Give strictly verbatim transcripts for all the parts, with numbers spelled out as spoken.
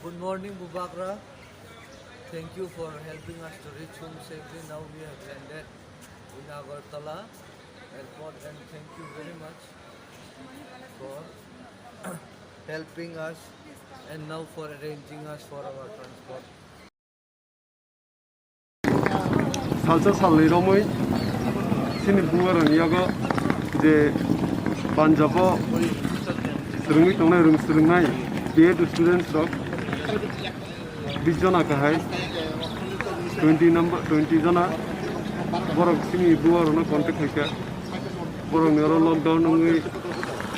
Good morning, Bubagra. Thank you for helping us to reach home safely. Now we have landed in Agartala airport, and thank you very much for helping us and now for arranging us for our transport. Salsa salni romwi chini buarokni yago je Punjab-o swrwngwi tongnai, rwng swrwngnai B Ed students rok bis jona kahai, twenty number, twenty jona borok chini buarokno contact khaikha. Borokni oro lockdown wngwi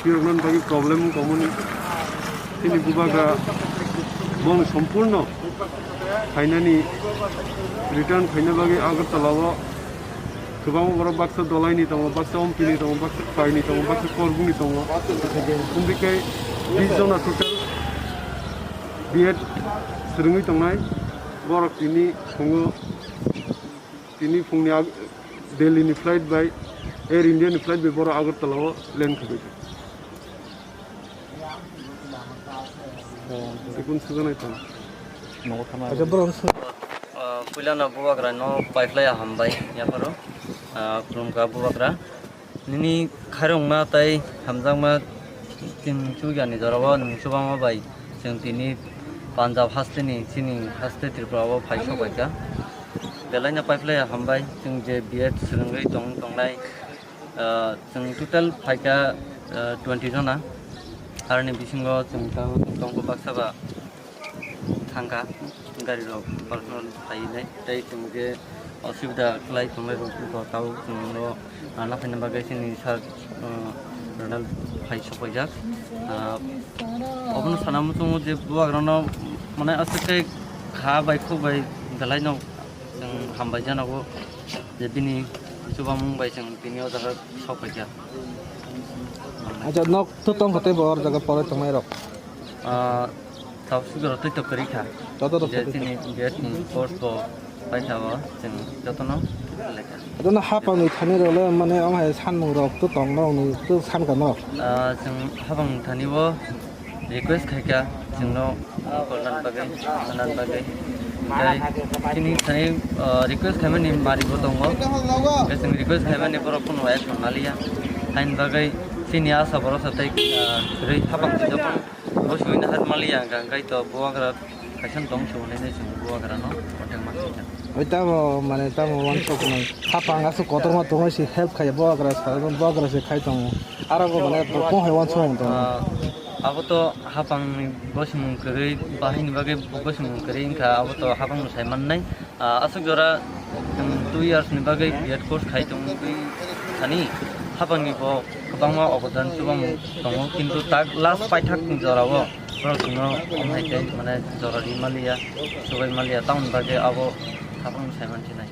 phiyoknani bagwi problem wng tongmani. Chini bubagra bong sompurno phainani, return phaina bagwi Agartala-o kwbangma borok, baksa Dolaini tongo, baksa Ompini tongo, baksa Khwaini tongo, baksa Korbuni tongo. Wngwi khe bis jona total B Ed swrwngwi tongnai. Borok tini phungo Tini phungni ag-, Delhi ni flight bai, Air India ni flight bai borok Agartala o land khabai. Tei kun suganai tong. Nogo thangma. Acha, borok su- Ah, puilano bubagra no paiphlai hambai yapharo. Ah, khulumkha bubagra. Nini khairokma tei hamjakma chwng chukya ni jorao nwng chubama bai chwng tini Punjab haste ni chini haste Tripura o phai sok bai kha. Belai no paiphlai hambai chwng je B Ed swrwngwi tong tongnai, ah, chwng total phai kha, ah, twenty jona. Aroni bisingo chwng tang tongkha baksa ba thangkha, gari rok personal phainai, tei chwng je osubida khlai tongnai rok bo tabuk chwng no rana phaina bagwi chini sir, uh, Ronald phai sokpaijak. Uh, obono sana muchungo je bubagra no mane aswk khe kha bai khuk bai belai no chwng hambai janago je bini chubamung bai chwng tini o jaga sokpaijak. Acha, nok to tong kha tei bo or jaga pore tongnai rok? Ah, tau sugro twi to kwrwi kha. Joto rok je twi to. Chini B Ed ni course bo paitha o chwng jotono lekha. Jono hapang ni thani rok le mane omo hai sanmung rok to tong no ni to san ka no. Ah, chwng hapang thani o request khai kha chwng no korna bagwi, sana bagwi. Tei chini thani, ah, request khai mani mari bo tongo. Tei chwng request khai mani borok kuno action naliya. Hain bagwi chini asa borok sa tei, ah, kwrwi hapang si jotono. Bo suina har maliya hwnkha, hwnkhe to bubagra kaisa tong suinai nai chwng bubagrano kothoma khaikha. Oi tamo, mane, tamo wansok nai. Hapang aswk kotorma tongwi se help khaiya bubagra sa, bubagra se khai tongo. Aro bo, mane, kok hai wansok tongo. Ah, abo to hapangni bo simung kwrwi, bahini bagwi bo simung kwrwi wngkha, abo to hapangno sai mannai. Ah, aswk jora, um, two years ni bagwi B Ed course khai tongwi thani, hapangni bo kwbangma obodan chubamung tongo, kintu tak last paithak ni jorao borok chwngno omo hai khe mane jora ri maliya, chubai maliya, tamoni bagwi abo hapang sai mansinai.